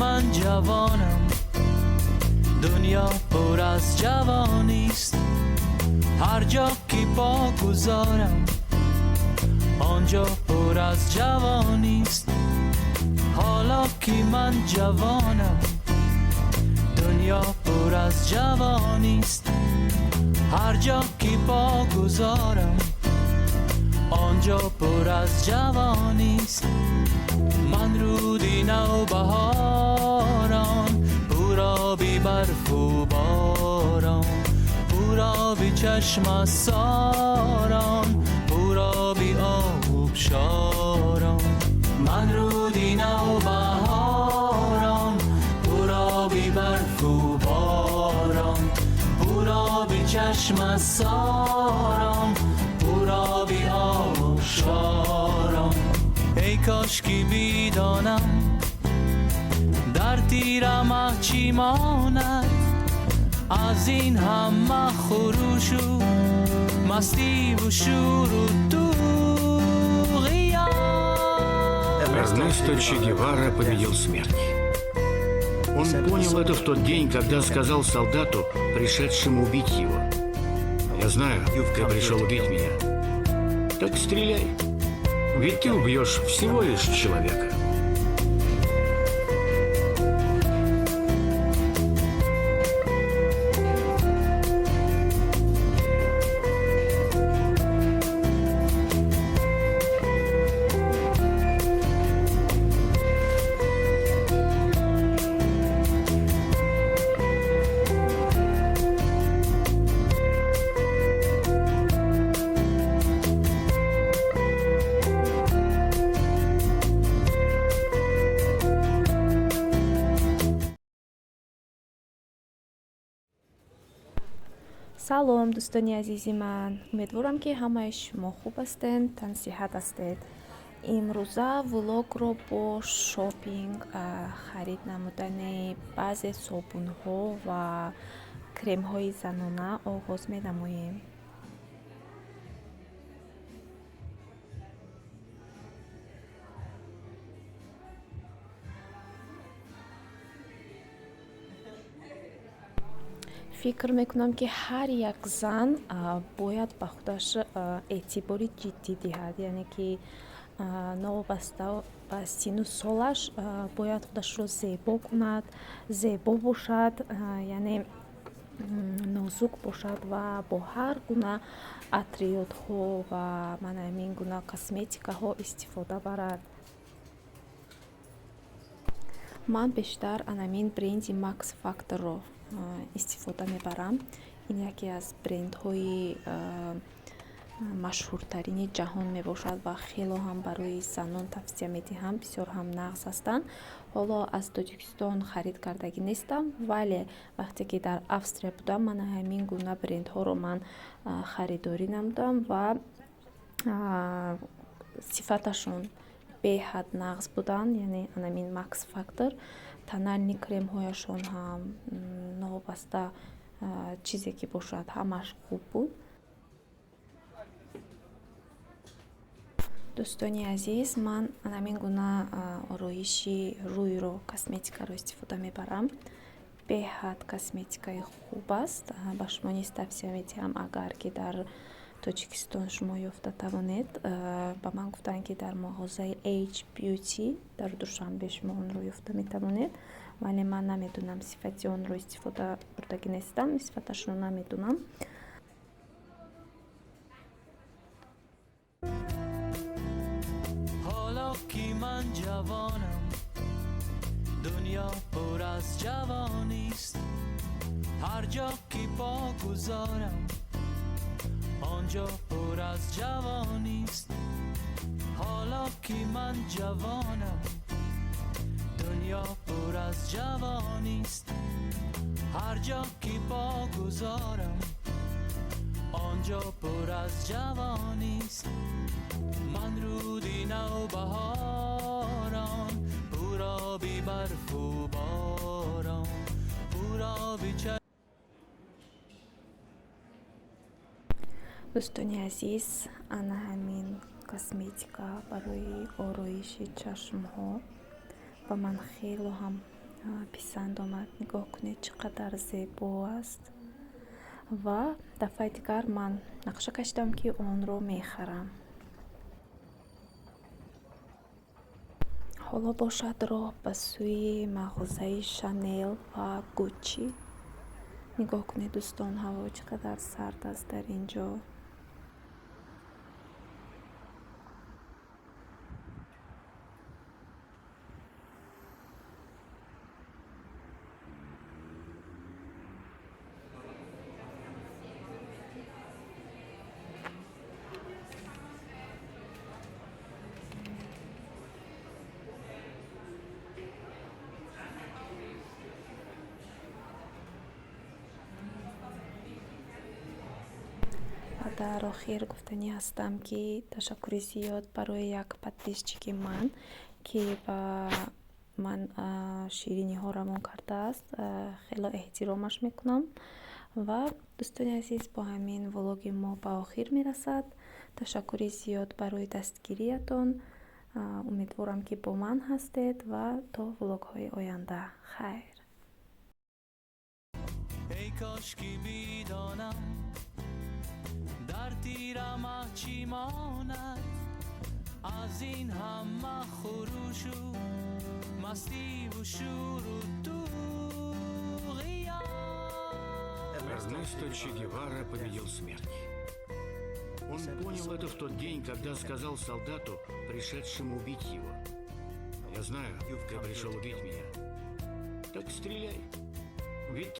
من جوانم، دنیا پر از جوانیست. هر جا که پا گذارم، آنجا پر از جوانیست. حالا که من جوانم، دنیا پر از جوانیست. هر جا که پا گذارم، آنجا پر از جوانیست. من رودی نو بهاران، پرآبی برف و باران، پرآبی چشمه ساران، پرآبی آبشاران. من رودی نو بهاران، پرآبی برف و باران، پرآبی چشمه ساران، پرآبی آبشاران. ای کاش که بدانم در تیره مه چی ماند، از این همه خروش و مستی و شور و طغیان. Эрнесто Че Гевара победил смерть. Он понял это в тот день, когда сказал солдату, пришедшему убить его: «Я знаю, ты пришел убить меня. Так стреляй. Ведь ты убьешь всего лишь человека». Салом, дӯстони азизи ман! Умедворам, ки ҳамаи шумо хуб ҳастед, тансиҳат ҳастед. Имрӯза влогро бо шопинг, харид намудани баъзе собунҳо ва кремҳои занона оғоз менамоем. Фикр мекунам, ки ҳар як зан бояд ба худаш эътибори ҷиддӣ диҳад, яъне ки новобаста ба сину солаш бояд худашро зебо кунад, зебо бошад, яъне нозук бошад ва бо ҳар гуна атриётҳо ва мана ҳамин гуна косметикаҳо истифода барад. Ман бештар анамин бренди Max Factorро истифода мебарам. Ин яке аз брендҳои машҳуртарини ҷаҳон мебошад ва хело ҳам барои занон тавсия медиҳам, бисёр ҳам нағз ҳастанд. Ҳоло аз Тоҷикистон харид кардагӣ нестам, вале вақте ки дар Австрия будам, мана ҳамин гуна брендҳоро ман харидорӣ намудам ва сифаташон беҳад нағз буданд. Яъне анамин Max Factor тональный кремҳояшон ҳам, новобаста чизе ки бошад, ҳамааш хуб буд. Дӯстони азиз, ман анамин гуна ороиши рӯйро, косметикаро истифода мебарам. Беҳад косметикаи хуб аст. Ба шумо низ тавсия медиҳам, агар ки дар Тоҷикистон шумо ёфта тавонед. Ба ман гуфтанд, ки дар мағозаи H Beauty дар Душанбе шумо онро ёфта метавонед, вале ман намедонам, сифати онро истифода бурдагӣ нестам, сифаташро намедонам. حالا که من جوانم، دنیا پر از جوانیست. هر جا که پا گذارم، آنجا پر از جوانیست. حالا که من جوانم، دنیا پر از جوانیست. هر جا که پا گذارم، آنجا پر از جوانیست. من رودی نو بهاران، پرآبی برف و باران، پرآبی چشم Дӯстони азиз, ана ҳамин косметика барои ороиши чашмҳо ба ман хело ҳам писанд омад. Нигоҳ кунед, чӣ қадар зебо аст. Ва дафъаи дигар ман нақша кашидам, ки онро мехарам. Ҳоло бошад, роҳ ба сӯи мағозаи Шанел ва Гуччи. Нигоҳ кунед, дӯстон, ҳаво чӣ қадар сард аст дар ин ҷо. Дар охир гуфтанӣ ҳастам, ки ташаккури зиёд барои як подписчики ман, ки ба ман шириниҳо равон кардааст. Хело эҳтиромаш мекунам. Ва, дӯстони азиз, бо ҳамин влоги мо ба охир мерасад. Ташаккури зиёд барои дастгириятон. Умедворам, ки бо ман ҳастед, ва то влогҳои оянда хайр. Эй кошки бидонам, дар тирама чӣ монад аз ин ҳама хурушу мастиву шуру туғён. Эрнесто Че Гевара победил смерть. Он понял это в тот день, когда сказал солдату, пришедшему убить его: «Я знаю, ты пришел убить меня. Так стреляй».